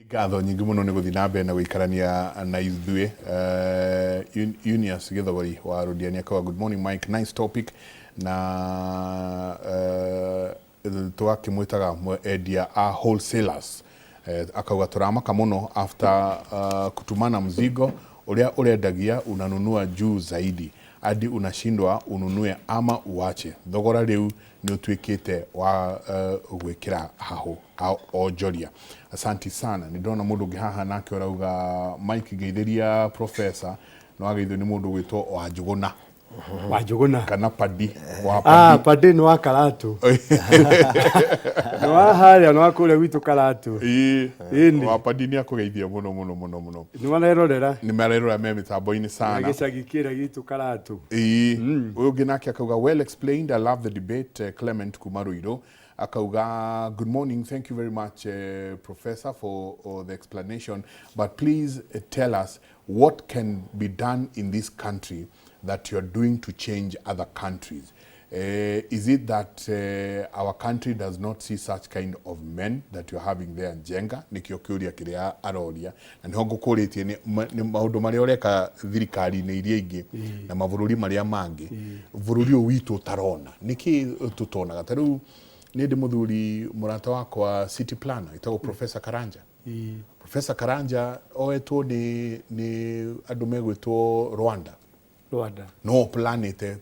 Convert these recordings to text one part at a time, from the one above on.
Ngatho nyingĩ mũno nĩ gũthiĩ na mbere na gũikarania na ithuĩ. Eunias Gĩthogori wa Rũdiani akauga, "Good morning, Mike, nice topic." Na tũgakĩmwĩtaga endia a wholesalers. Akauga tũramaka mũno after kutumana mzigo ũrĩa ũrendagia unanunua juu zaidi hadi unashindwa ununue ama uache. Thogora rĩu nĩ ũtuĩkĩte wa gwĩkĩra hahũ onjoria. Asanti sana. Nĩ ndona mũndũ ũngĩ haha nake ũrauga, "Mike, ngeithĩria professor." No ageithio nĩ mũndũ ũgwĩtwo Wanjũgũna. Wanjũgũna. Kana Padi wa Padi. Padi nĩ wa Karatũ, nĩ wa harĩa, nĩ wa kũrĩa gwitũ Karatũ. Ĩni. Wa Padi nĩ akũgeithia mũno mũno mũno mũno. Nĩ marerorera. Nĩ marerora me mĩtambo-inĩ na sana. Gĩcagi kĩrĩa gitũ Karatũ. Ĩĩ. Ũyũ ũngĩ nake akauga, "Well explained, I love the debate." Clement kuma Ruiru akauga, "Good morning, thank you very much, professor, for the explanation, but please tell us what can be done in this country that you're doing to change other countries. Is it that our country does not see such kind of men that you're having there, Njenga?" Nĩkĩo kĩũria kĩrĩa aroria na nĩho ngũkũrĩtie nĩ maũndũ marĩa ũreka thirikari-inĩ iria ingĩ na mabũrũri marĩa mangĩ bũrũri ũyũ witũ ũtarona. Nĩkĩ tũtonaga? Ta rĩu niĩ ndĩ mũthuri mũrata wakwa city planner ĩtagwo Professor Karanja. Professor Karanja oetwo nĩ andũ megwĩtwo Rwanda. Rwanda. No planĩte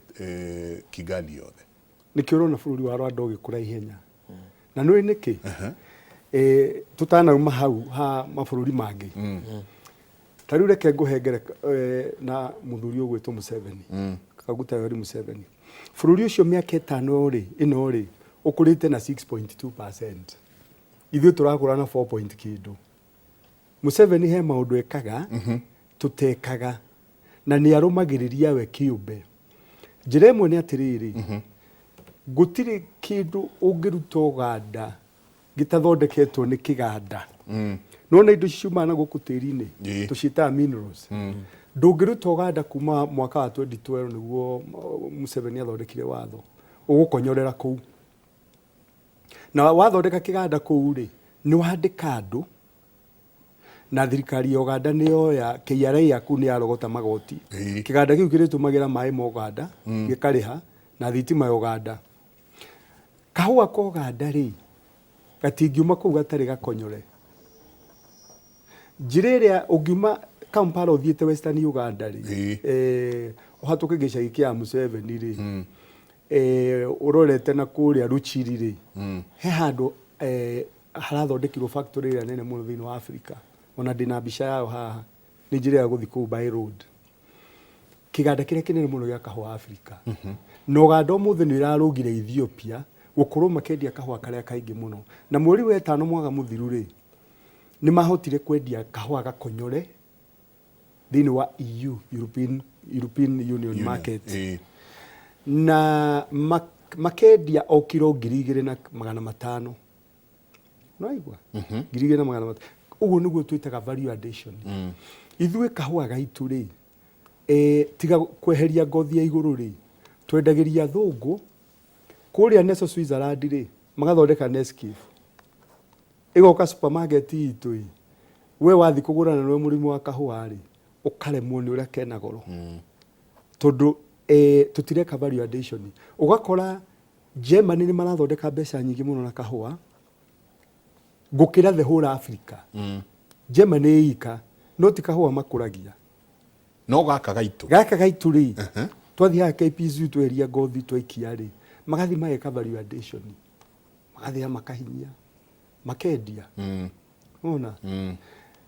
Kigali yothe. Nĩkĩo ũrona bũrũri wa Rwanda ũgĩkũra ihenya. Na nĩũĩ nĩkĩ? Tũtanauma hau ha mabũrũri mangĩ, ta rĩu reke ngũhe na mũthuri ũgwĩtwo Museveni, Kaguta Yoweri Museveni. Bũrũri ũcio mĩaka 5 rĩ ĩno rĩ ũkũrĩte na 6.2%. Ithuĩ tũrakũra na 4 point kĩndũ. Museveni he maũndũ ekaga tũtekaga na nĩ arũmagĩrĩria we kĩũmbe. Njĩra ĩmwe nĩ atĩrĩrĩ, gũtirĩ kĩndũ ũngĩruta Ũganda gĩtathondeketwo nĩ kĩganda. Nĩwona indo ici ciumaga na gũkũ tĩri-inĩ, tũciĩtaga minerals. Ndũngĩruta Ũganda kuma mwaka wa 2012 nĩguo Museveni athondekire watho ũgũkonyorera kũu. Na wathondeka kĩganda kũu rĩ, nĩ wandĩka andũ na thirikari ya Ũganda nĩ yoya KRA yaku, nĩ yarogota magoti. Kĩganda kĩu kĩrĩtũmagĩra maĩ ma Ũganda, gĩkarĩha na thitima ya Ũganda. Kahũa ka Ũganda rĩ gatingiuma kũu gatarĩ gakonyore. Njĩra ĩrĩa ũngiuma Kampala ũthiĩte Western Uganda rĩ, ũhatũke gĩcagi kĩa Museveni rĩ, ũrorete na kũrĩa Ruchiri rĩ, he handũ harathondekirwo factory ĩrĩa nene mũno thĩinĩ wa Africa. Ona ndĩna mbica yayo haha. Nĩ njĩra ya gũthiĩ kũu by road. Kĩganda kĩrĩa kĩnene mũno gĩa kahũa Africa. Na Ũganda ũmũthĩ nĩ ĩrarũgire Ethiopia gũkorwo makĩendia kahũa karĩa kaingĩ mũno. Na mweri wa ĩtano mwaka mũthiru rĩ, nĩ mahotire kwendia kahũa gakonyore thĩinĩ wa EU, European Union market. Na makendia o kiro 2500. Nĩwaigua? 2500. Ũguo nĩguo twĩtaga value addition. Ithuĩ kahũa gaitũ rĩ, tiga kweheria ngothi ya igũrũ rĩ, twendagĩria athũngũ kũrĩa Nestle Switzerland rĩ, magathondeka Nescafe. Ĩgoka supermarket itũ ĩ, we wathiĩ kũgũra na nĩwe mũrĩmi wa kahũa rĩ, ũkaremwo nĩ ũrĩa kena goro. Tondũ tũtireka value addition. Ũgakora Germany nĩ marathondeka mbeca nyingĩ mũno na kahũa gũkĩra the whole Africa. Germany ĩ ika, no ti kahũa makũragia. No gaka gaitũ. Gaka gaitũ rĩ, twathiĩ haha KPCU tweheria ngothi twaikia rĩ, magathiĩ mageka value addition. Magathĩa makahinyia, makendia. Ona?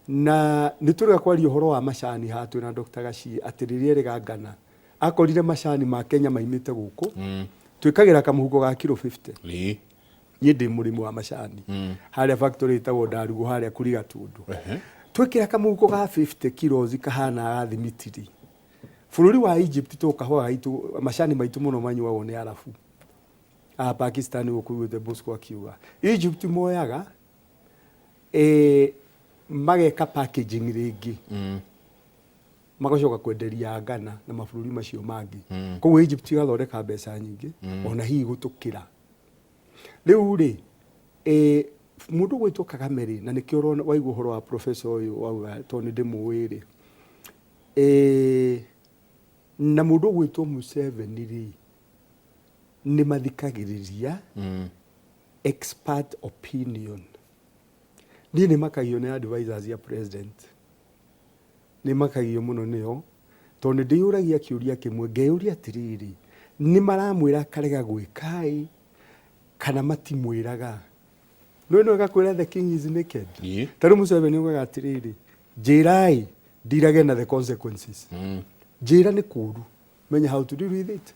Na nĩ tũrega kwaria ũhoro wa macani haha twĩna Dr. Gachie atĩ rĩrĩa erĩga Ghana akorire macani ma Kenya maimĩte gũkũ, twĩkagĩra kamũhuko ga kiro 50. Niĩ ndĩ mũrĩmi wa macani harĩa factory ĩtagwo Ndarugu harĩa Kuriga Tundu. Twĩkĩra kamũhuko ga 50 kilos kahana ga thimitiri. Bũrũri wa Egypt to kahũa gaitũ, macani maitũ mũno manyuagwo nĩ Arabu a Pakistan gũkũ iguĩte Bosco akiuga Egypt moyaga mageka packaging rĩngĩ, magacoka kwenderia Ghana na mabũrũri macio mangĩ. Koguo Egypt igathondeka mbeca nyingĩ ona hihi gũtũkĩra. Rĩu rĩ, Mũndũ ũgwĩtwo Kagame rĩ, na nĩkĩo ũrona waigua ũhoro wa professor ũyũ wauga tondũ nĩ ndĩmũĩ rĩ, na mũndũ ũgwĩtwo Museveni rĩ, nĩ mathikagĩrĩria expert opinion. Niĩ nĩ makagio nĩ advisors ya president, nĩ makagio mũno nĩo, tondũ nĩ ndĩyũragia kĩũria kĩmwe, ngeyũria atĩrĩrĩ, nĩ maramwĩra akarega gwĩka ĩ, kana matimwĩraga? Nĩ no ĩgakwĩra the king is naked. Ta rĩu Museveni augaga atĩrĩrĩ, njĩrai ndirage na the consequences. Njĩra nĩ kũũru, menya how to deal with it.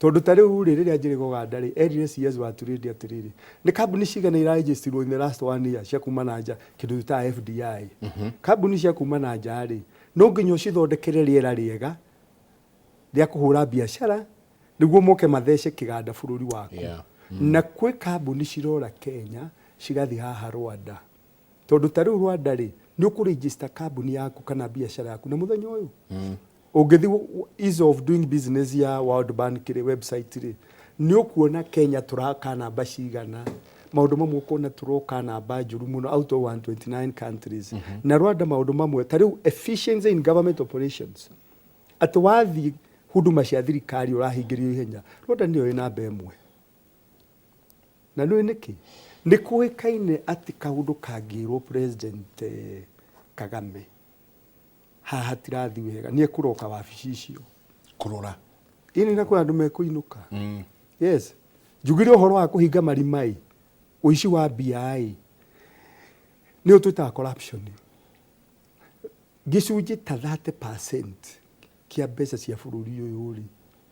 Tondũ ta rĩu rĩ, rĩrĩa njĩrĩga Ũganda rĩ, erire CS wa trade atĩrĩrĩ, nĩ kambuni cigana iraregisterirwo in the last one year cia kuma na nja, kĩndũ twĩtaga FDI. Kambuni cia kuma na nja rĩ, no nginya ũcithondekere rĩera rĩega rĩa kũhũra biacara nĩguo moke mathece kĩganda bũrũri waku. Na kwĩ kambuni cirora Kenya cigathiĩ haha Rwanda. Tondũ ta rĩu Rwanda rĩ, nĩ ũkũregister kambuni yaku kana biacara yaku na mũthenya ũyũ. Ũngĩthiĩ ease of doing business ya World Bank rĩ, website rĩ, nĩ ũkuona Kenya tũraka namba cigana. Maũndũ mamwe ũkona tũroka namba njũru mũno out of 129 countries. Na Rwanda maũndũ mamwe ta rĩu efficiency in government operations. Atĩ wathiĩ huduma cia thirikari ũrahingĩrio ihenya. Rwanda nĩyo ĩ namba ĩmwe. Na nĩũĩ nĩkĩ? Nĩ kũĩkaine atĩ kaũndũ kangĩrwo President Kagame haha hatirathi wega, nĩ ekũroka wabici icio. Kũrora. Ĩni na kwĩ andũ mekũinũka. Yes. Njugire ũhoro wa kũhinga marima ĩ, ũici wa mbia ĩ, nĩyo twĩtaga corruption. Gĩcunjĩ ta 30% kĩa mbeca cia bũrũri ũyũ rĩ,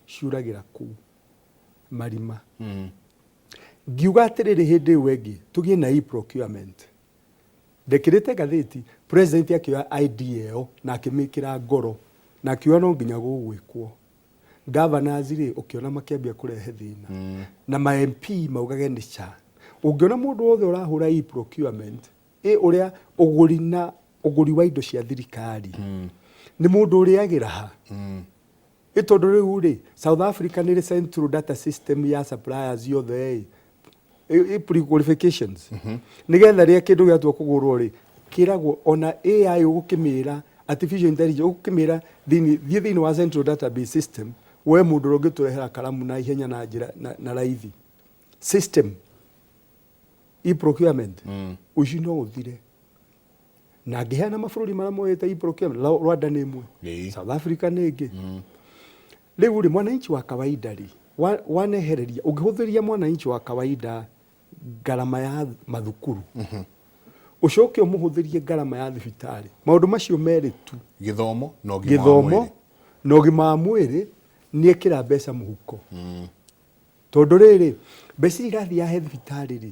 ciũragĩra kũu marima. Ngiuga atĩrĩrĩ hĩndĩ ĩyo ĩngĩ tũgĩe na e-procurement. Ndekĩrĩte ngathĩti, president akĩoya idea ĩyo na akĩmĩkĩra ngoro na akiuga no nginya gũgwĩkwo. Governors rĩ, ũkĩona makĩambia kũrehe thĩna. Na ma MP maugage nĩ cha. Ũngĩona mũndũ wothe ũrahũra e-procurement, ĩ ũrĩa ũgũri na ũgũri wa indo cia thirikari, nĩ mũndũ ũrĩagĩra ha? Ĩ tondũ rĩu rĩ, South Africa nĩ ĩrĩ central data system ya suppliers yothe ĩ, pre-qualifications. Nĩgetha rĩrĩa kĩndũ gĩatua kũgũrwo rĩ, kĩragwo ona AI ũgũkĩmĩra, artificial intelligence ũgũkĩmĩra thĩinĩ, thiĩ thĩinĩ wa central database system, we mũndũ ũrĩa ũngĩtũrehera karamu na ihenya na njĩra na raithi. System e-procurement ũici no ũthire. Na ngĩheana mabũrũri marĩa moete e-procurement, Rwanda nĩ ĩmwe, South Africa nĩ ĩngĩ. Rĩu rĩ, mwananchi wa kawaida rĩ, wanehereria, ũngĩhũthĩria mwananchi wa kawaida ngarama ya mathukuru, ũcoke ũmũhũthĩrie ngarama ya thibitarĩ, maũndũ macio merĩ tu, Gĩthomo na ũgima wa gĩthomo mwĩrĩ. Na ũgima wa mwĩrĩ, nĩ ekĩra mbeca mũhuko. Tondũ rĩrĩ, mbeca iria irathiĩ he thibitarĩ rĩ,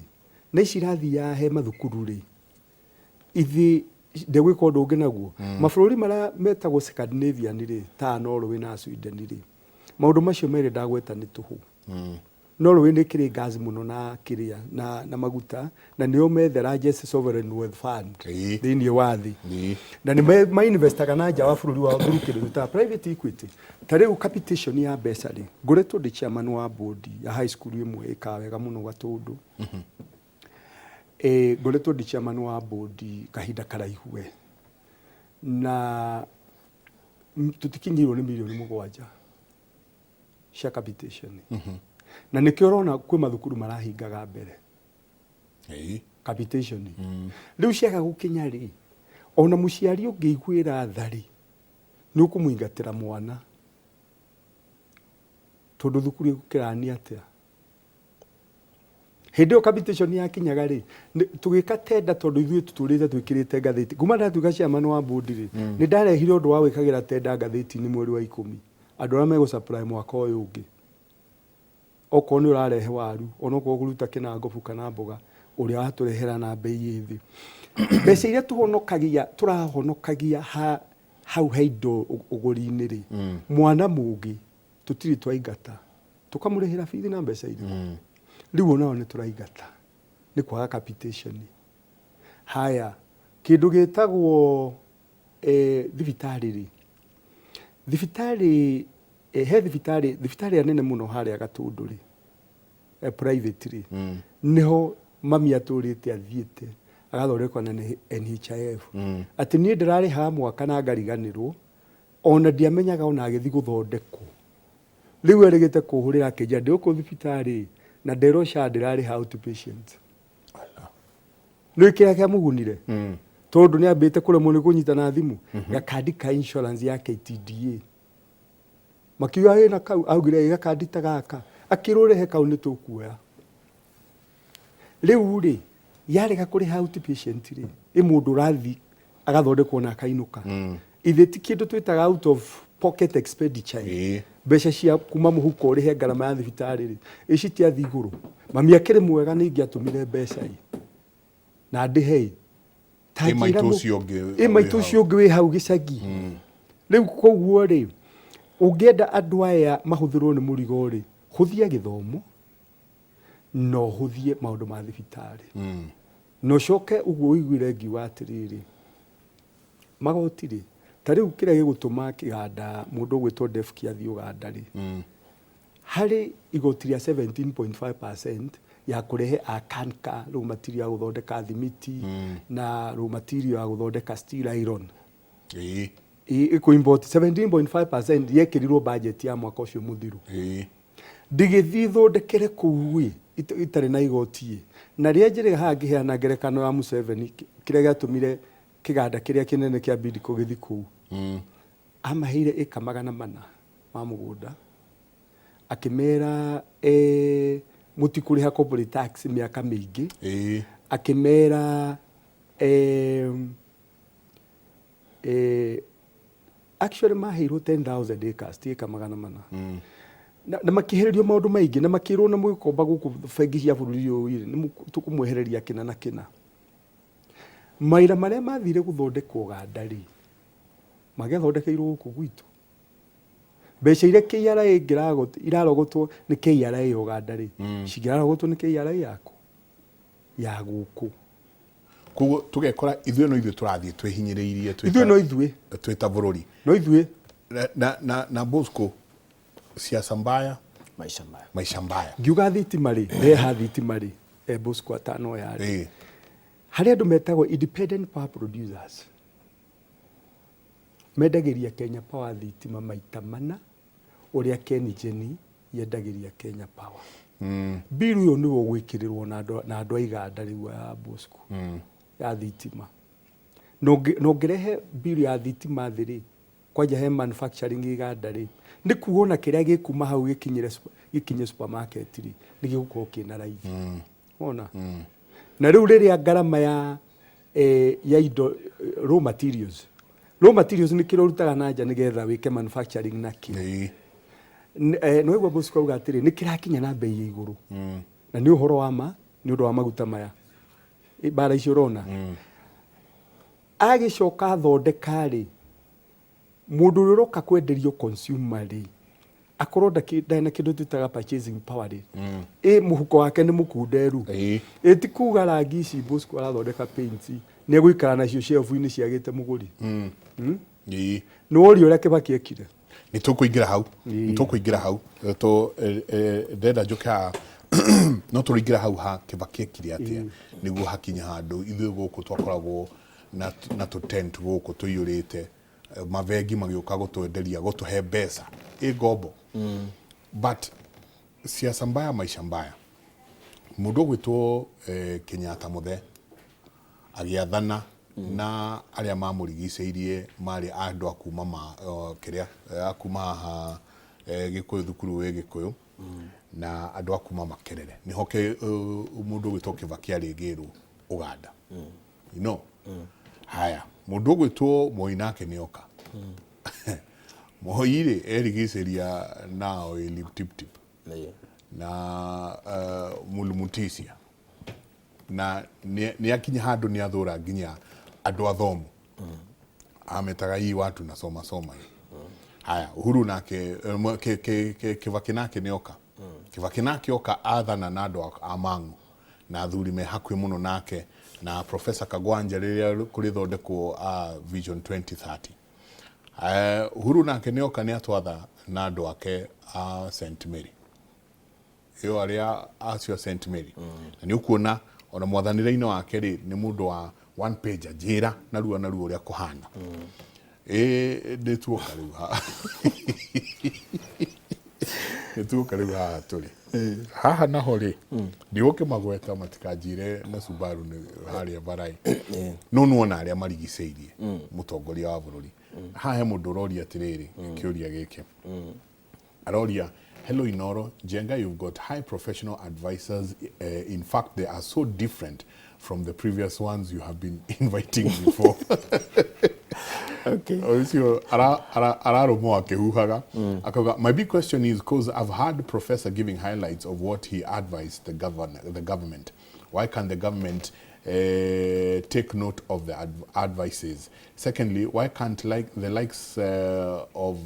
na ici irathiĩ he mathukuru rĩ, ithi ndegwĩka ũndũ ũngĩ naguo. Mabũrũri marĩa metagwo Scandinavian rĩ, ta Norway na Sweden rĩ, maũndũ macio merĩ ndagweta nĩ tũhũ. Norway nĩ kĩrĩ gas mũno na kĩrĩa na maguta, na nĩo me the largest sovereign wealth fund thĩinĩ wa thĩ. Na nĩ mainvestaga na nja wa bũrũri wao through kĩndũ twĩtaga private equity. Ta rĩu capitation ya mbeca rĩ, ngoretwo ndĩ chairman wa board ya high school ĩmwe ĩkaga wega mũno Gatũndũ. Ngoretwo ndĩ chairman wa board kahinda karaihu we. Na tũtikinyĩirwo nĩ mirioni 7 cia capitation. Na nĩkĩo ũrona kwĩ mathukuru marahingaga mbere. Capitation. Rĩu ciaga gũkinya rĩ, ona mũciari ũngĩiguĩra tha rĩ, nĩ ũkũmũingatĩra mwana. Tondũ thukuru ĩgũkĩrania atĩa? Hĩndĩ ĩyo capitation yakinyaga rĩ, tũgĩka tenda tondũ ithuĩ tũtũrĩte twĩkĩrĩte ngathĩti. Kuma ndatuĩka chairman wa board rĩ, nĩ ndarehire ũndũ wa gwĩkagĩra tenda ngathĩti-inĩ mweri wa 10. Andũ arĩa megũ supply mwaka ũyũ ũngĩ. Okorwo nĩ ũrarehe waru, onokorwo ũkũruta kĩnangobu kana mboga, ũrĩa watũrehera na mbei ĩ thĩ. Mbeca iria tũhonokagia, tũrahonokagia hau he indo ũgũri-inĩ rĩ, mwana mũgĩ tũtirĩ twaingata, tũkamũrĩhĩra bithi na mbeca irĩkũ? Rĩu onao nĩ tũraingata nĩ kwaga capitation. Haya, kĩndũ gĩtagwo thibitarĩ rĩ, thibitarĩ he thibitarĩ ĩrĩa nene mũno harĩa Gatũndũ rĩ, private rĩ, nĩho Mami atũrĩte athiĩte agathondekwo na NHIF, atĩ niĩ ndĩrarĩhaga mwaka na ngariganĩrwo, ona ndiamenyaga ona agĩthiĩ gũthondekwo. Rĩu erĩgĩte kũhũrĩra akĩnjĩra ndĩ gũkũ thibitarĩ na nderwo SHA ndĩrarĩha outpatient. Nĩ kĩrĩa kĩamũgunire, tondũ nĩ ambĩte kũremwo nĩ kũnyita na thimũ gakandi ka insurance ya KTDA. Makiuga wĩna kau, augire ĩ gakandi ta gaka, akĩrwo rehe kau nĩ tũkuoya. Rĩu rĩ, yarega kũrĩha outpatient rĩ, ĩ mũndũ ũrathiĩ agathondekwo na akainũka. Ithe ti kĩndũ twĩtaga out of pocket expenditure ĩ. Mbeca cia kuma mũhuko ũrĩhe ngarama ya thibitarĩ rĩ, ĩ citiathiĩ igũrũ. Mami akĩrĩ mwega nĩ ingĩatũmire mbeca ĩ na ndĩhe ĩ. Ta Ĩ maitũ njĩra ũcio ũngĩ ĩ maitũ wĩ ũcio ũngĩ wĩ hau gĩcagi. Rĩu koguo rĩ, ũngĩenda andũ aya mahũthĩrwo nĩ mũrigo rĩ, hũthia gĩthomo na ũhũthie maũndũ ma thibitarĩ. Na ũcoke ũguo ũiguire ngiuga atĩrĩrĩ, magoti rĩ, ta rĩu kĩrĩa gĩgũtũma kĩganda mũndũ ũgwĩtwo Defki athiĩ Ũganda rĩ, harĩ igoti rĩa 17.5% ya kũrehe akanka raw material ya gũthondeka thimiti na raw material ya gũthondeka steel iron. Ĩkũ import 17.5% yekĩrirwo budget ya mwaka ũcio mũthiru. Ndĩgĩthiĩ thondekere kũu ĩ itarĩ na igoti ĩ. Na rĩrĩa njĩrĩga haha ngĩheana ngerekano ya Museveni, kĩrĩa gĩatũmire kĩganda kĩrĩa kĩnene kĩa Bidco gĩthiĩ kũu, amaheire ĩka 400 ma mũgũnda, akĩmera mũtikũrĩha corporate tax mĩaka mĩingĩ, akĩmera actually maheirwo 10,000 acres, ti ĩka 400. Na makĩhererio maũndũ maingĩ na makĩrwo na mũgĩkomba gũkũ bengi cia bũrũri ũyũ rĩ, nĩ tũkũmwehereria kĩna na kĩna. Mawĩra marĩa mathire gũthondekwo Ũganda rĩ, magĩathondekeirwo gũkũ gwitũ. Mbeca iria KRA irarogotwo nĩ KRA ya Ũganda rĩ, cingĩrarogotwo nĩ KRA yaku ya gũkũ. Koguo tũgekora ithuĩ no ithuĩ tũrathiĩ twĩhinyĩrĩirie Ithuĩ no ithuĩ. Twĩ ta bũrũri. No ithuĩ. Na Bosco, siasa mbaya, maisha mbaya. Maisha mbaya. Ngiuga thitima rĩ, reha thitima rĩ, Bosco atano ya rĩ. Harĩ andũ metagwo independent power producers. Mendagĩria Kenya Power thitima maita mana ũrĩa KenGen yendagĩria Kenya Power. Bill ũyũ nĩwe ũgwĩkĩrĩrwo na andũ a iganda rĩu ya Bosco ya thitima. Na ũngĩrehe bill ya thitima thĩ rĩ, kwanja he manufacturing iganda rĩ, nĩ kuga ona kĩrĩa gĩkuma hau gĩkinyĩre gĩkinye supermarket rĩ, nĩ gĩgũkorwo kĩna raithi. Wona? Na rĩu rĩrĩa ngarama ya indo raw materials. Raw materials nĩ kĩrĩa ũrutaga na nja nĩgetha wĩke manufacturing nakĩo. Nĩ waigua Bosco auga atĩrĩ, nĩ kĩrakinya na bei ya igũrũ. Na nĩ ũhoro wa ma nĩ ũndũ wa maguta maya. Mbara icio ũrona. Agĩcoka athondeka rĩ, mũndũ ũrĩa ũroka kwenderio consumer rĩ, akorwo ndarĩ na kĩndũ twĩtaga purchasing power rĩ, ĩ mũhuko wake nĩ mũkunderu. Ĩ ti kuga rangi ici Bosco arathondeka paints nĩ egũikara nacio shelf-inĩ ciagĩte mũgũri. Nĩ woria ũrĩa Kĩbaki ekire. Nĩ tũkũingĩra hau, nĩ tũkũingĩra hau. Ndĩrenda njũke haha, no tũrĩingĩra hau ha Kĩbaki ekire atĩa nĩguo hakinya handũ ithuĩ gũkũ twakoragwo na tũ tent gũkũ tũiyũrĩte, mabengi magĩũka gũtwenderia, gũtũhe mbeca ĩ ngombo. But siasa mbaya, maisha mbaya. Mũndũ ũgwĩtwo Kenyatta Mũthe agĩathana na arĩa mamũrigicĩirie marĩ andũ a kuma ma kĩrĩa a kuma haha Gĩkũyũ, thukuru wĩ Gĩkũyũ, na andũ a kuma Makerere, nĩho mũndũ ũgwĩtwo Kĩbaki arĩgĩrwo Ũganda. Haya, mũndũ ũgwĩtwo Moi nake nĩoka. Moi rĩ, erigicĩria na Oili Tiptip na Mulumutisia, na nĩ akinya handũ nĩ athũra nginya andũ athomu, ametaga hii watu nasoma soma hii. Haya, Uhuru nake Kibaki nake nĩoka. Kibaki nake oka athana na andũ a Mang'u na athuri me hakuhĩ mũno nake na Professor Kagwanja rĩrĩa kũrĩthondekwo Vision 2030. Uhuru nake nĩoka nĩ atwatha na andũ ake a St Mary, ĩyo arĩa acio a St Mary, na nĩ ũkuona Ona mwathanĩre-inĩ wake rĩ, nĩ mũndũ wa one page, anjĩra narua narua ũrĩa kũhana. Ĩ nĩtuoka rĩu haha, nĩtuoka rĩu haha tũrĩ haha naho rĩ, ndigũkĩmagweta matikanjĩre na Subaru nĩ harĩa barai, no nĩwona arĩa marigicĩirie mũtongoria wa bũrũri. Haha he mũndũ ũroria atĩrĩrĩ, kĩũria gĩkĩ aroria: "Hello Inoro, Njenga, you've got high professional advisors. In fact, they are so different from the previous ones you have been inviting before." Ũcio ararũmwo akĩhuhaga akauga, "My big question is, 'cause I've heard professor giving highlights of what he advised the, governor, the government. Why can the government take note of the advices? Secondly, why can't like the likes of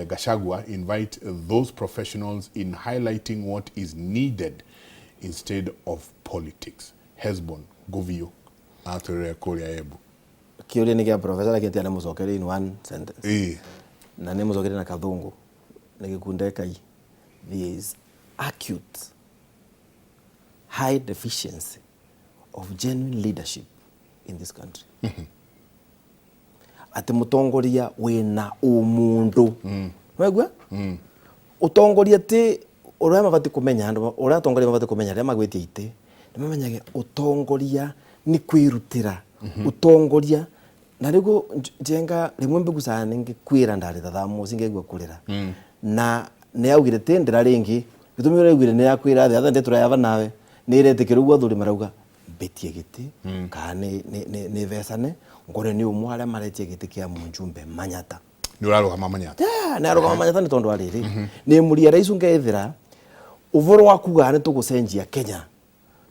Gachagua invite those professionals in highlighting what is needed instead of politics? Hesbon Govio atwĩrĩre kũrĩa Embu." Kĩũria nĩ kĩa professor, lakini tia nĩmũcokerie in one sentence. Na nĩ mũcokerie na kathũngũ nĩ gĩkundekai. There is acute high deficiency of genuine leadership in this country, atĩ mũtongoria wĩna ũmũndũ, wegua ũtongoria ti ũrĩa mabatiĩ kũmenya andũ, ũrĩa atongoria mabatiĩ kũmenya rĩrĩa magwĩtia itĩ, nĩ mamenyage ũtongoria nĩ kwĩrutĩra ũtongoria. Na rĩguo Njenga rĩmwe mbigucaga nĩngĩkwĩra ndarĩ thaa mũciĩ ngaigua kũrĩra, na nĩ augire ti ndĩra rĩngĩ gĩtũmi ũrĩa augire nĩ akwĩra thĩ atha ndĩtũrayaba nawe nĩ ĩretĩkĩra ũguo athuri marauga mbĩtie gĩtĩ kana nĩ vecane ngore nĩ ũmwe arĩa maretia gĩtĩ kĩa mũnjumbe Manyata. Nĩ ũrarũgama Manyata? Yeah, nĩ arũgama Manyata nĩ tondũ wa rĩrĩ nĩ mũria raicu ngethĩra ũboro wa kuga nĩ tũgũcenjia Kenya,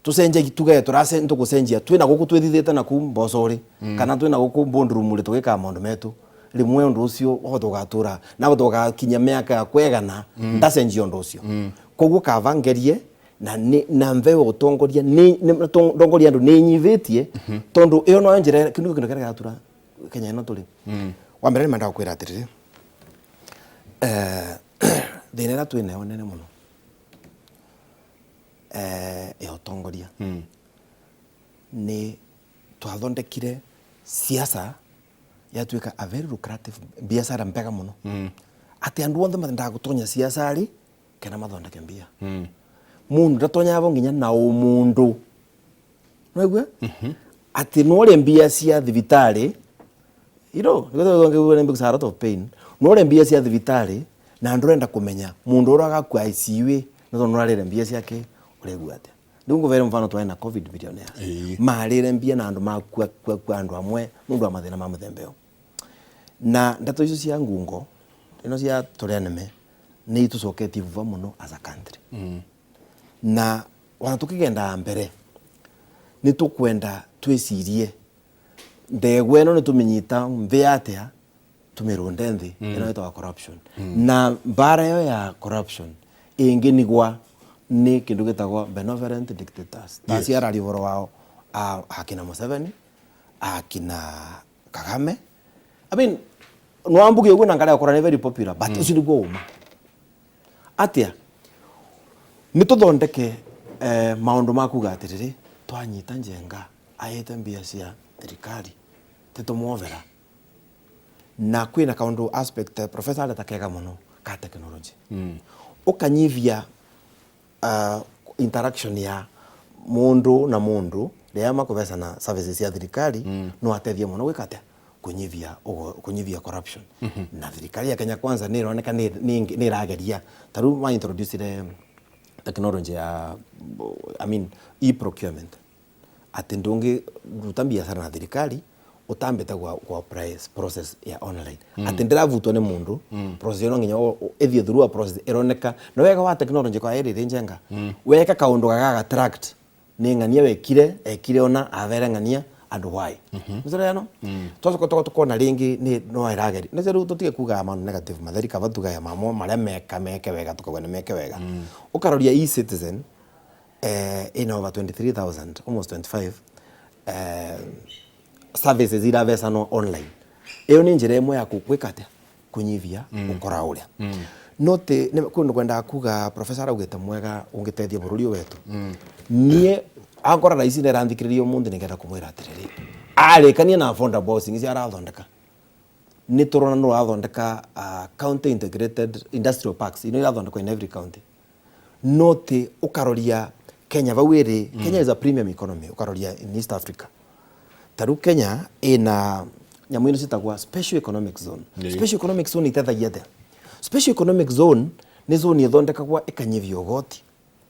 tũcenjia tuge tũrace tũgũcenjia twĩna gũkũ twĩthithĩte na kuu mboco rĩ, kana twĩna gũkũ boardroom rĩ, tũgĩkaga maũndũ metu rĩmwe ũndũ ũcio wahota ũgatũra na wahota ũgakinya mĩaka ya kwegana ndacenjia ũndũ ũcio. Koguo kaba ngerie na na mbeũ ũtongoria ndongoria andũ nĩ nyivĩtie, tondũ ĩyo no njĩra kĩndũ kĩndũ kĩrĩa kĩratura Kenya ĩno tũrĩ. Wa mbere nĩ mendaga kwĩra atĩrĩrĩ, thĩna ĩrĩa twĩ nayo nene mũno ya ũtongoria nĩ twathondekire siasa yatuĩka a very lucrative biacara mbega mũno, atĩ andũ othe mendaga gũtonya siasa rĩ kana mathondeke mbia. Mundu ndatonyaga bo nginya na ũmũndũ nwaigua atĩ nũrĩ mbia cia thibitarĩ, a lot of pain, nũrĩ mbia cia thibitarĩ na ndũrenda kũmenya mũndũ ũrĩa agakua ICU nĩ tondũ nũrarĩre mbia ciake ũraigua atĩa. Rĩu ngũvere mfano twarĩ na COVID billionaires marĩre mbia na andũ makua kua kua andũ amwe nĩ ũndũ wa mathĩna ma mũthemba ũyũ. Na ndeto icio cia ngungo ĩno cia tũrĩa nĩme nĩ itũcoketie vuva mũno as a country. Na ona tũkĩgendaga mbere nĩ tũkwenda twĩcirie ndegwa ĩno nĩ tũmĩnyita nthĩ atĩa tũmĩrũnde nthĩ ĩno ĩtagwo corruption. Na mbara ĩyo ya corruption ĩngĩnigwa nĩ kĩndũ gĩtagwo benevolent dictators ta ciararia ũhoro wao akina Museveni, akina Kagame. I mean, nwambuge ũguo na ngarĩa gũkorwo nĩ very popular, but ũcio nĩguo ũma atĩa nĩ tũthondeke maũndũ ma kuga atĩrĩrĩ, twanyita Njenga ayĩte mbia cia thirikari tĩtũmwovera. Na kwĩna kaũndũ aspect professor areta kega mũno ka technology ũkanyivia interaction ya mundu na mundu rĩrĩa makũvecana services cia thirikari, no ateithie mũno gwĩka atĩa kunyivia kunyivia corruption. Na thirikari ya Kenya Kwanza nĩ ĩroneka nĩ ĩrageria, ta rĩu ma introducire technology ya, I mean, e-procurement, atĩ ndũngĩruta biacara na thirikari ũtambĩte gwa price process ya online, atĩ ndĩravutwo nĩ mũndũ process ĩyo no nginya ĩthiĩ through a process ĩroneka. Na wega wa technology kwa ĩrĩ njenga weka kaũndũ gagaga tracked nĩ ng'ania wekire ekire ona avere ng'ania andũ why mĩcoro ĩno twacoka tũka tukona rĩngĩ nĩ no ĩrageria nĩ rĩu tũtige kugaga maũndũ negative matheri, kaba tugaga mamo marĩa meka meke wega, tukauga nĩ meke wega. Ũkaroria e-Citizen ina over 23,000, almost 25 services iravesanwo online. Ĩyo nĩ njĩra ĩmwe ya gwĩka atĩa kũnyivia ũkora ũrĩa no ti kũndũ kwendaga kuga professor araugĩte mwega ũngĩteithia bũrũri ũyũ wetu. Niĩ Ankora thaa ici nĩaranthikĩrĩria ũmũthĩ nĩngenda kũmwĩra atĩrĩrĩ, arĩkania na affordable housing icio arathondeka, nĩ tũrona nĩ ũrathondeka county integrated industrial parks ino irathondekwo in every county, no ti ũkaroria Kenya vau ĩrĩ. Kenya is a premium economy. Ũkaroria in East Africa, ta rĩu Kenya ĩna nyamũ ino ciĩtagwo special economic zone. Special economic zone iteithagia atĩa? Special economic zone nĩ zone ĩthondekagwo ĩkanyihia ũgoti,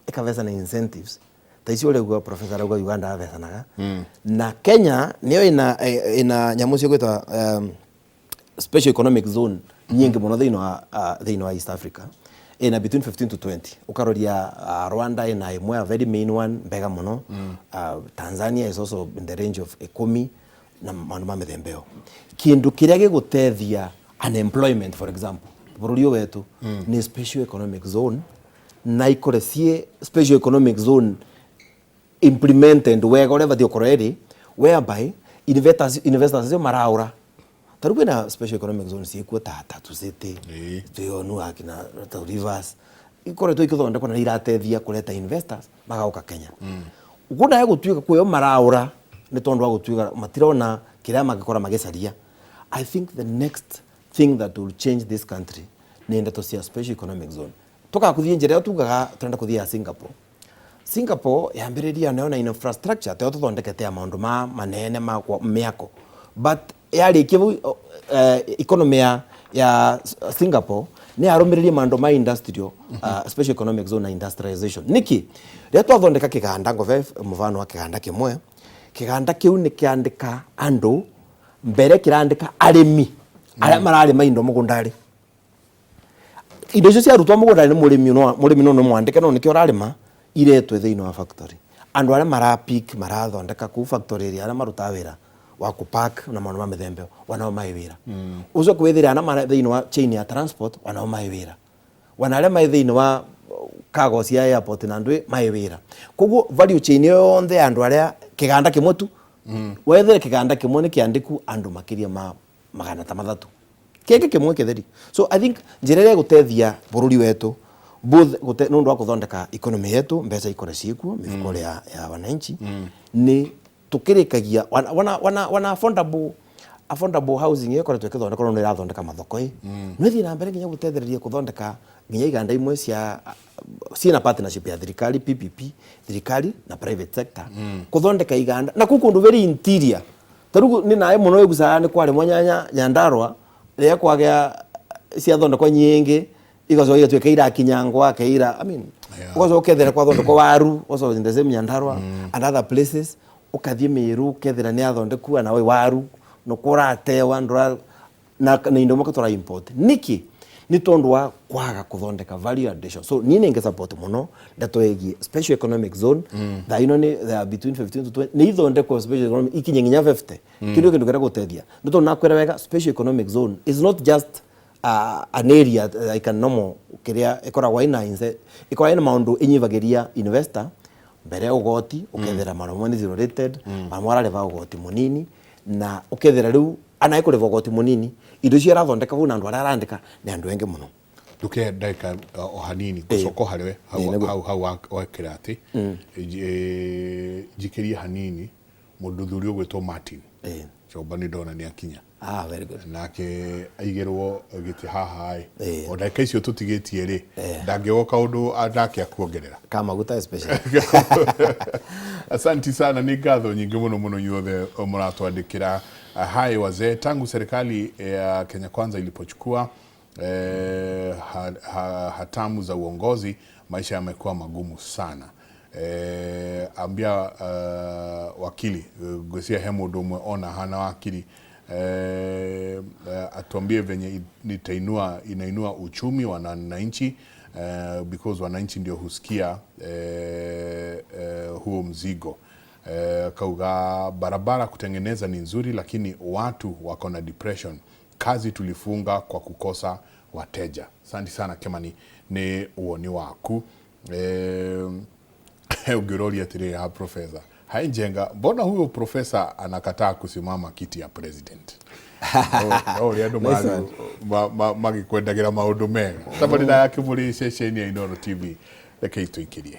ĩkavecana incentives ta icio ũrĩa professor arauga Uganda avecanaga. Na Kenya nĩyo ĩna nyamũ cio gwĩtwa special economic zone nyingĩ mũno thĩinĩ wa East Africa, ĩna between 15 to 20. Ũkaroria Rwanda ĩna ĩmwe, a very main one mbega mũno. Tanzania is also in the range of 10 na maũndũ ma mĩthemba ĩyo. Kĩndũ kĩrĩa gĩgũtethia unemployment, for example, bũrũri ũyũ wetu, nĩ special economic zone, na ikore ciĩ special economic zone implemented wega ũrĩa batiĩ gũkorwo ĩrĩ, whereby investors acio maraũra. Ta rĩu kwĩna special economic zone ciĩkuo ta Tatu City, twĩonu akina ta Rivers, ikoretwo ikĩthondekwo na nĩ iratethia kũreta investors magoka Kenya. Kũna gũtuĩka kwĩyo maraũra nĩ tondũ wa gũtuĩka matirona kĩrĩa mangĩkora magĩcaria. I think the next thing that will change this country nĩ ndeto cia special economic zone. Tũgakũthiĩ njĩra ĩyo tugaga tũrenda kũthiĩ ya Singapore. Singapore yambĩrĩria nayo na infrastructure teo tũthondekete ya maũndũ ma manene ma mĩako, but yarĩkia vau, economy ya Singapore nĩ yarũmĩrĩrie maũndũ ma industrial, special economic zone na industrialization. Nĩkĩ? Rĩrĩa twathondeka kĩganda, ngove mũbano wa kĩganda kĩmwe, kĩganda kĩu nĩ kĩandĩka andũ mbere, kĩrandĩka arĩmi arĩa mararĩma indo mũgũnda-rĩ, indo icio ciarutwo mũgũnda nĩ mũrĩmi, no mũrĩmi no nĩ mwandĩke, no nĩkĩo ũrarĩma, iretwo thĩinĩ wa factory. Andũ arĩa marapick, marathondeka kũu factory ĩrĩa, arĩa marutaga wĩra wa kũpack na maũndũ ma mĩthemba ĩyo, wanao maĩ wĩra. Ũcoke wĩthĩre arĩa mara thĩinĩ wa chain ya transport, wanao maĩ wĩra, wana arĩa maĩ thĩinĩ wa cargo cia airport na andũ maĩ wĩra. Koguo value chain ĩyo yonthe ya andũ arĩa kĩganda kĩmwe tu, wethere kĩganda kĩmwe nĩ kĩandĩku andũ makĩria ma 300, kĩngĩ kĩmwe kĩtheri. So I think njĩra ĩrĩa ĩgũteithia bũrũri wetu both nĩ ũndũ wa gũthondeka economy yetu, mbeca ikore ciĩkuo mĩhuko ya wananchi, nĩ tũkĩrĩkagia wana affordable housing ĩyo ĩkoretwo ĩkĩthondekwo, no nĩ ĩrathondeka mathoko ĩ, no ĩthiĩ na mbere nginya gũtethereria gũthondeka nginya iganda imwe cia ciĩna partnership ya thirikari, PPP, thirikari na private sector, kũthondeka iganda na kũu kũndũ very interior. Ta rĩu nĩ naĩ mũno ĩgucaga nĩ kwarĩmwo nyanya Nyandarua, rĩrĩa kwagĩa ciathondekwo nyingĩ, igacoka igatuĩka irakinyangwa keira, I mean, ũgacoka ũkethera kwathondekwo waru also in the same Nyandarua and other places. Ũkathiĩ Meru, ũkethera nĩ athondekwo na waru no kũratewa ndũra na indo imwe tũra import. Nĩkĩ? Nĩ tondũ wa kwaga kũthondeka value addition. So niĩ nĩ support mũno ndeto ĩgiĩ special economic zone. Thaa ino nĩ they are between 15 to 20, nĩ ithondekwo special economic ikinye nginya 50. Kĩndũ kĩrĩa gũteithia nĩ tondũ nakwĩra wega, special economic zone is not just an area like a normal kĩrĩa ĩkoragwo ĩna ĩkoragwo ĩna maũndũ ĩnyihagĩria investor mbere ũgoti. Ũkethera maũndũ mamwe nĩ zero rated, mamwe ararĩba ũgoti mũnini, na ũkethera rĩu ana ĩkũrĩba ũgoti mũnini, indo icio arathondeka vau na andũ arĩa arandĩka nĩ andũ aingĩ mũno. Nduke ndagĩka o hanini ngũcoka o harĩwe hau. Nĩguo. Hau wekĩra atĩ njikĩrie hanini mũndũ thuri ũgwĩtwo Martin Chomba, nĩ ndona nĩ akinya. Ah, very good. Nake aigĩrwo gĩtĩ haha ĩ, o ndagĩka icio tũtigĩtie rĩ, ndangĩgoka ũndũ nake akuongerera. Ka maguta especially. Asanti sana, nĩ ngatho nyingĩ mũno mũno inyuothe mũratwandĩkĩra. Hai wazee, tangu serikali ya Kenya Kwanza ilipochukua hatamu za uongozi, maisha yamekuwa magumu sana. Ambia wakili ngwĩciria he mũndũ ũmwe ona hana wakili atuambie venye nitainua inainua uchumi wa wananchi, because wananchi ndio husikia huo mzigo. Kauga barabara kutengeneza ni nzuri, lakini watu wako na depression. Kazi tulifunga kwa kukosa wateja. Asante sana Kimani, nĩ woni waku. Ũngĩroria atĩrĩrĩ ha profesa hai Njenga, mbona huyo profesa anakataa kusimama kiti ya president? No ũrĩa andũ Nice one. Magĩkwendagĩra maũndũ mega. Tabarĩra ya Kĩmũrĩ, ceceni ya Inooro TV, rekei tũikĩrie.